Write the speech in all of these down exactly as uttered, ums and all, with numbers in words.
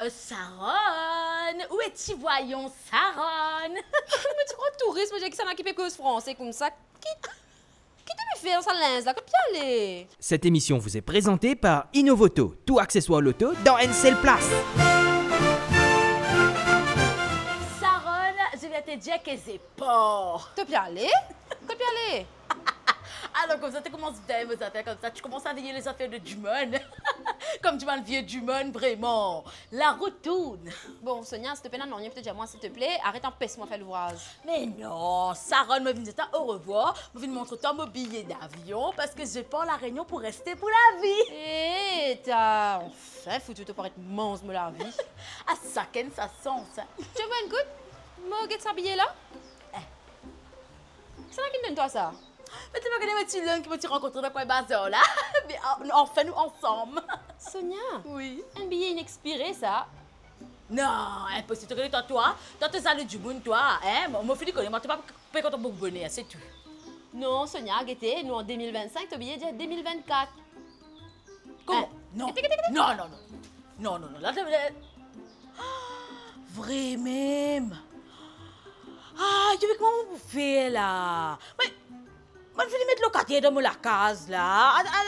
Euh, Saronn, où es-tu, voyons, Saronn? Mo ti krwar touris, mo dir kisannla ki pe koz franse koumsa. Ki, ki to pe fer dan sa linz la? Kot to pe ale? Cette émission vous est présentée par Innovoto, tout accessoire loto dans une seule place. Saronn, je viens te dire que j'ai peur. To pe ale? Kot to pe ale? Alors, comme ça, tu commences bien mes affaires comme ça, tu commences à veiller les affaires de du monde. Comme du monde, vieux du monde, vraiment. La routine. Bon, Sonia, s'il te plaît, non, non, rien, peut-être à moi, s'il te plaît, arrête d'empêcher moi faire l'ouvrage. Mais non, Saronn, mo vinn dir twa orevwar, mo vinn montre twa mo biye davion, parce que je pars La Réunion pour rester pour la vie. Eh, t'as enfin foutu to paret manz mo lavi. À chacun sa sans, hein. To ena enn kout? Mo get sa biye la. Eh. Kisannla ki donn twa sa? Me to pa kone mo ti lang ki mo ti rankontre dan kwin bazar la. Me, ah, nou, anfin nou ansam. Sonia, wi, enn biye inexpire sa. Non, inposib. To kone twa, twa, twa to zalou dimoun twa, hein? Mo, mo fini kone, mo to pa pe kontan bourbone, se tou. Non, Sonia, gete, nou an de mil vennsenk, to biye dir de mil vennkat. Kouma? Eh. Non. Gete, gete, gete. Non, non, non. Non, non, non. La, la, la. Vremem. Ah, epi kouma mo pou fer la? Me, mo fini met lokater dan mo lakaz la. Ah, ah,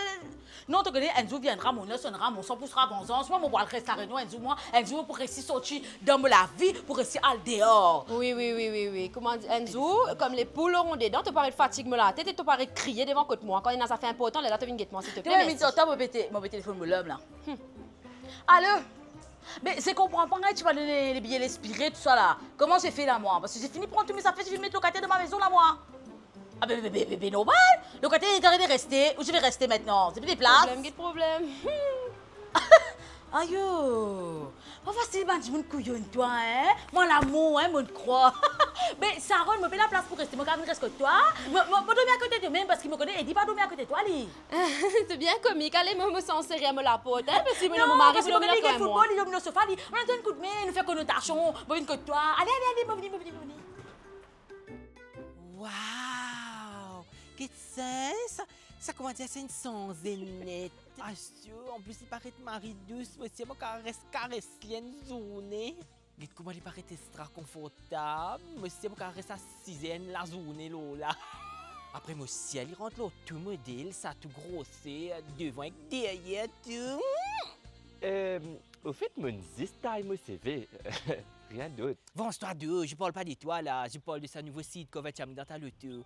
non, to kone, enn zour viendra mon heure, sonnera mon son pour se vengeance. Mwa, mo pou al res La Réunion, enn zour, mwa, enn zour, mo pou resi sorti dan mo lavi, pou resi al deor. Wi, wi, wi, wi, wi. Kouma dir, enn zour, comme les poules auront des dents, to pou aret fatig mo latet e to pou aret kriye devan kot mwa. Kan ena zafer inportan, lerla to vinn get mwa, s'il te plaît, merci. Mintnan, mo pe te-, mo pe telefonn mo lom la. Hmm. Allô? Mais je comprends pas, hein, tu m'as donné les billets, l'expiré, tout ça là. Comment j'ai fait là, moi? Parce que j'ai fini prendre tous mes affaires, j'ai fini mettre locataire dans ma maison là, moi. Ah ben, ben, ben, ben, ben, normal. Locataire est en train de rester. Où je vais rester maintenant? C'est plus de place. Problem, get problem. Ayo. Pa fasil bann dimoun kouyon twa, hein? Mwa lamour, hein, mo krwar. Be, Saronn, mo pena plas pou reste, mo kapav vinn res kot twa? Mo, mo, mo dormi akote twa mem, parski mo kone Edi pa dormi akote twa, li. C'est bien comique. Ale, mo, mo sanse mo laport, hein, parski mo, non, mo mari, parski mo dormi lor kay mwa. Li gagn foutbol, li dormi lor sofa, li. Mo donn koudme, nou fer konotasion, mo vinn kot twa. Ale, ale, ale, mo vini, mo vini, mo vini. Wow! Get sa, sa, sa kouma dir sa inn sanze net. Ayo, anplis li paret mari dous, mo sir mo kapav res kares li enn zourne. Get kouma li paret extra konfortab, mo sir mo kapav res asize enn lazourne lor la. Apre mo sir li rant lor tou model, sa tou groser, devan ek deryer tou. Euh, au fait, mo'nn zis tay mo seve, rien d'autre. Venge-toi d'eux, je parle pas de toi là, je parle de sa nouveau seat cover ti amenn dan ta loto.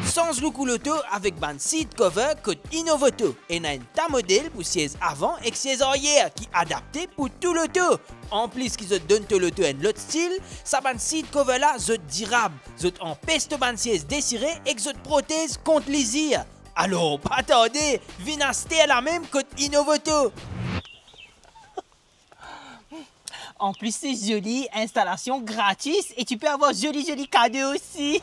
Sanz look ou loto avek bann seat cover kot Innovoto. Ena enn ta model pou siez avan ek siez aryer ki adapte pou tou loto. Anplis ki zot donn to loto enn lot stil, sa bann seat cover la zot dirab, zot anpes to bann siez desire ek zot protez kont lizir. Alor pa tarde, vinn aster la mem kot Innovoto. En plus, c'est joli, installation gratuite et tu peux avoir joli, joli cadeau aussi.